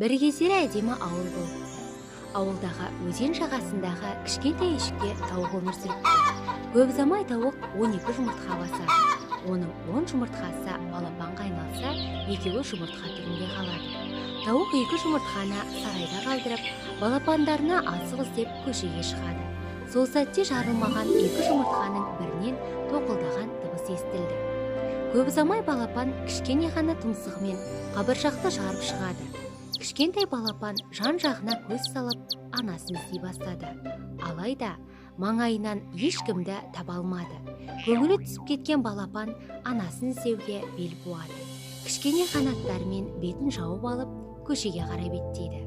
Бір кездері әдемі ауыл болыпты. Ауылдағы өзен жағасындағы кішкентай үйшікте тауық өмір сүріпті. Көп ұзамай тауық 12 жұмыртқа басады. Оның 10 жұмыртқасы балапанға айналса, екеуі жұмыртқа түрінде қалады. Тауық екі жұмыртқаны сарайда қалдырып, балапандарына азық іздеп көшеге шығады. Сол сәтте жарылмаған екі жұмыртқаның бірінен тоқылдаған дыбыс естілді. Көп ұзамай балапан кішкене ғана тұмсығымен қабыршақты жарып шығады. Кішкентай балапан жан-жағына көз салып, анасын іздей бастады. Алайда маңайынан ешкімді таба алмады. Көңілі түсіп кеткен балапан анасын іздеуге бел буады. Кішкене қанаттарымен бетін жауып алып, көшеге қарай беттейді.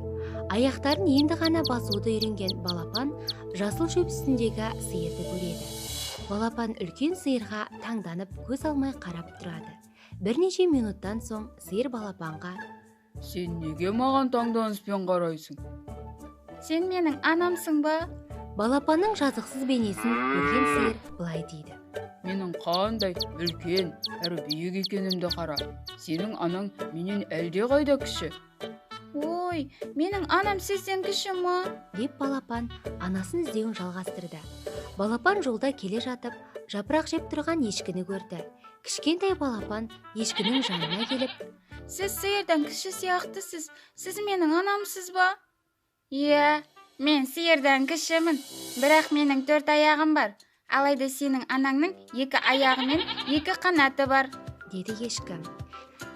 Аяқтарын енді ғана басуды үйренген балапан жасыл шөп үстіндегі сиырды көреді. Балапан үлкен сиырға таңданып көз алмай қарап тұрады. Бірнеше минуттан соң сиыр балапанға: «Сен неге маған таңданыспен қарайсың?» «Сен менің анамсың ба?» Балапанның жазықсыз бейнесін көрген сиыр былай дейді: «Менің қандай үлкен әрі биік екенімді қара. Сенің анаң менен әлдеқайда кіші». «Ой, менің анам сізден кіші ма?» деп балапан анасын іздеуін жалғастырды. Балапан жолда келе жатып, жапырақ жеп тұрған ешкіні көрді. Кішкентай балапан ешкінің жанына келіп: «Сіз сиырдан кіші сияқтысыз. Сіз менің анамсыз ба?» «Иә, мен сиырдан кішімін, бірақ менің төрт аяғым бар. Алайда сенің анаңның екі аяғы мен екі қанаты бар», деді ешкі.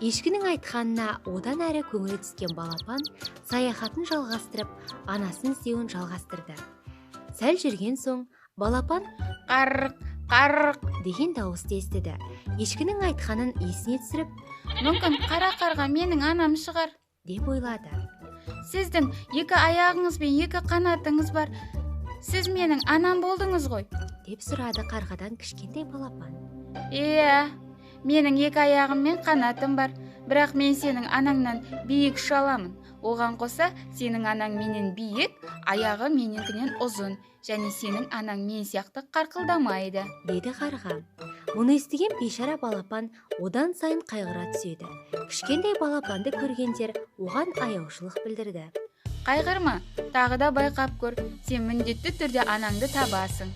Ешкінің айтқанына одан әрі көңілі түскен балапан саяхатын жалғастырып, анасын іздеуін жалғастырды. Сәл жүрген соң балапан «Қарқ, қарқ» деген дауысты естіді. Ешкінің айтқанын есіне түсіріп, «Мүмкін, қара қарға менің анам шығар», деп ойлады. «Сіздің екі аяғыңыз бен екі қанатыңыз бар. Сіз менің анам болдыңыз ғой?» деп сұрады қарғадан кішкентай балапан. «Иә, менің екі аяғым мен қанатым бар, бірақ мен сенің анаңнан биік ұша аламын. Оған қоса, сенің анаң менен биік, аяғы менікінен ұзын және сенің анаң мен сияқты қарқылдамайды», деді қарға. Мұны естіген бейшара балапан одан сайын қайғыра түседі. Кішкентай балапанды көргендер оған аяушылық білдірді. «Қайғырма, тағы да байқап көр, сен міндетті түрде анаңды табасың»,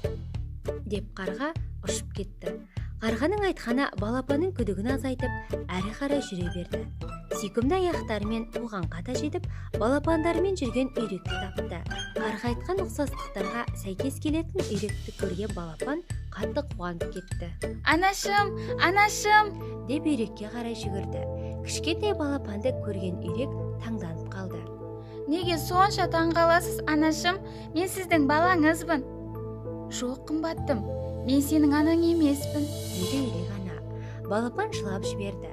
деп қарға ұшып кетті. Қарғаның айтқаны балапанның күдігін азайтып, әрі қарай жүре берді. Сүйкімді аяқтарымен тоғанға да жетіп, балапандарымен жүрген үйректі тапты. Қарға айтқан ұқсастықтарға сәйкес келетін үйректі көрген балапан қатты қуанып кетті. «Анашым, анашым!» деп үйрекке қарай жүгірді. Кішкентай балапанды көрген үйрек таңданып қалды. «Неге сонша таңғаласыз, анашым? Мен сіздің балаңызбын». «Жоқ, қымбаттым, мен сенің анаң емеспін», деді үйрек ана. Балапан жылап жіберді.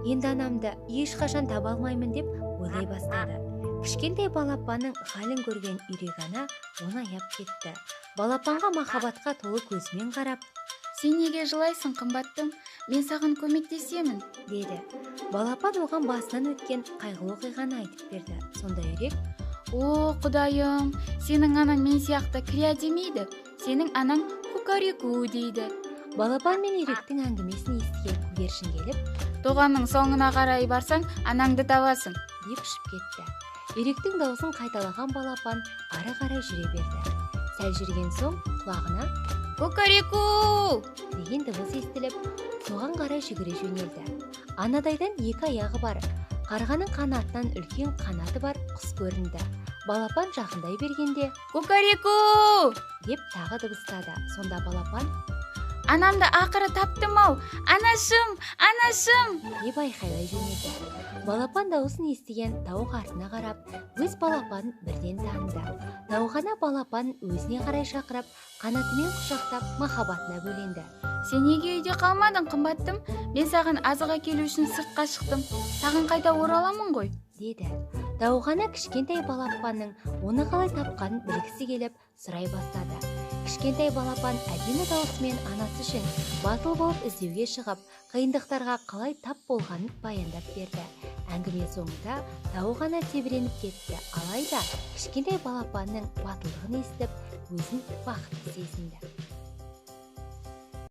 Енді анамды ешқашан таба алмаймын деп ойлай бастады. Кішкентай балапанның халін көрген үйрек ана оны аяп кетті. Балапанға махаббатқа толы көзімен қарап: «Сен неге жылайсың, қымбаттым? Мен саған көмектесемін», деді. Балапан оған басынан өткен қайғылы оқиғаны айтып берді. Сонда үйрек: «О, құдайым, сенің анаң мен сияқты кря демейді. Сенің анаң кукареку дейді». Балапан мен үйректің әңгімесін естіген көгершін келіп: «Тоғанның соңына қарай барсаң, анаңды табасың», деп ұшып кетті. Үйректің даусын қайталаған балапан ары қарай жүре берді. Сәл жүрген соң құлағына «Кукареку!» деген дыбыс естіліп, соған қарай жүгіре жөнелді. Анадайдан екі аяғы бар, қарғаның қанатынан үлкен қанаты бар құс көрінді. Балапан жақындай бергенде: «Кукареку!» деп тағы дыбыстады. Сонда балапан: «Анамды ақыры таптым-ау! Анашым, анашым!» деп айқайлай жөнелді. Балапан дауысын естіген тауық артына қарап, өз балапанын бірден таныды. Тауық ана балапан өзіне қарай шақырып, қанатымен құшақтап, махаббатына бөленді. «Сен неге үйде қалмадың, қымбаттым? Мен саған азық әкелу үшін сыртқа шықтым. Саған қайта ораламын ғой», деді. Тауық ана кішкентай балапанның оны қалай тапқанын білгісі келіп, сұрай бастады. Кішкентай балапан әдемі дауысымен анасы үшін батыл болып іздеуге шығып, қиындықтарға қалай тап болғанын баяндап берді. Әңгіме соңында тауық ана тебіреніп кетті. Алайда кішкентай балапанның батылдығын естіп, өзін бақытты сезінді.